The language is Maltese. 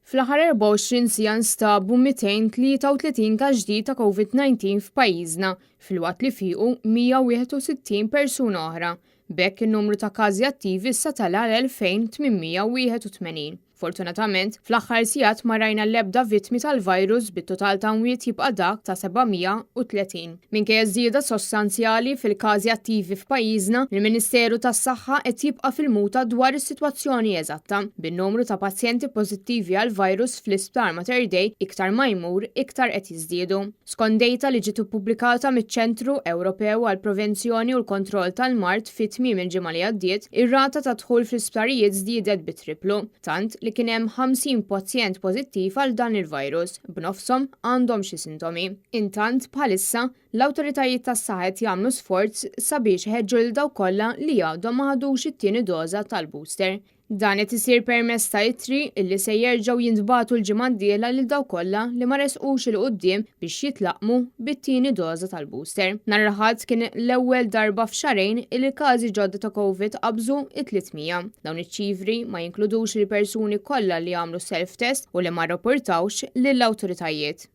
Fl-aħħar 24 siegħa nstabu 233 każ ġdid ta' Covid-19 f'pajjiżna, filwaqt li fiequ 161 persuna oħra. B'hekk in-numru ta' każi attivi issa tela' għal 2881. Fortunatament, fl-aħħar sigħat ma rajna l-ebda vittmi tal-virus bit-total ta' mwiet jibqa' dak ta' 730. Minkejja ż-żieda sostanzjali fil-każi attivi f'pajjiżna, il-Ministeru tas-Saħħa qed jibqa' fil-muta dwar is-sitwazzjoni eżatta, bin-numru ta' pazjenti pożittivi għall-virus fl-Isptar Mater Dei iktar ma jmur iktar qed jiżdiedu. Skont dejta li ġiet ippubblikata miċ-Ċentru Ewropew għall-Prevenzjoni u l-Kontroll tal-Mard fi tmiem il-ġimgħa li għaddiet, ir-rata ta' dħul fl-isptarijiet żdiedet bit-tripplu, tant li kien hemm 50 pazjent pożittiv għal dan il-virus, b'nofshom għandhom xi sintomi. Intant, bħalissa, l-awtoritajiet tas-saħħa qed jagħmlu sforz sabiex iħeġġu lil dawk kollha li għadhom ma ħadux it-tieni doża tal-booster. Dan qed isir permezz ta' ittri illi se jerġgħu jintbagħtu l-ġimgħa d-dieħla lil dawk kollha li ma resqux 'il quddiem biex jitlaqqmu bit-tieni doża tal-booster. Nhar il-Ħadd kien l-ewwel darba f'xahrejn illi każi ġodda ta' Covid qabżu t-300. Dawn iċ-ċifri ma jinkludux il-persuni kollha li għamlu self-test u li ma rrappurtawx lill-awtoritajiet.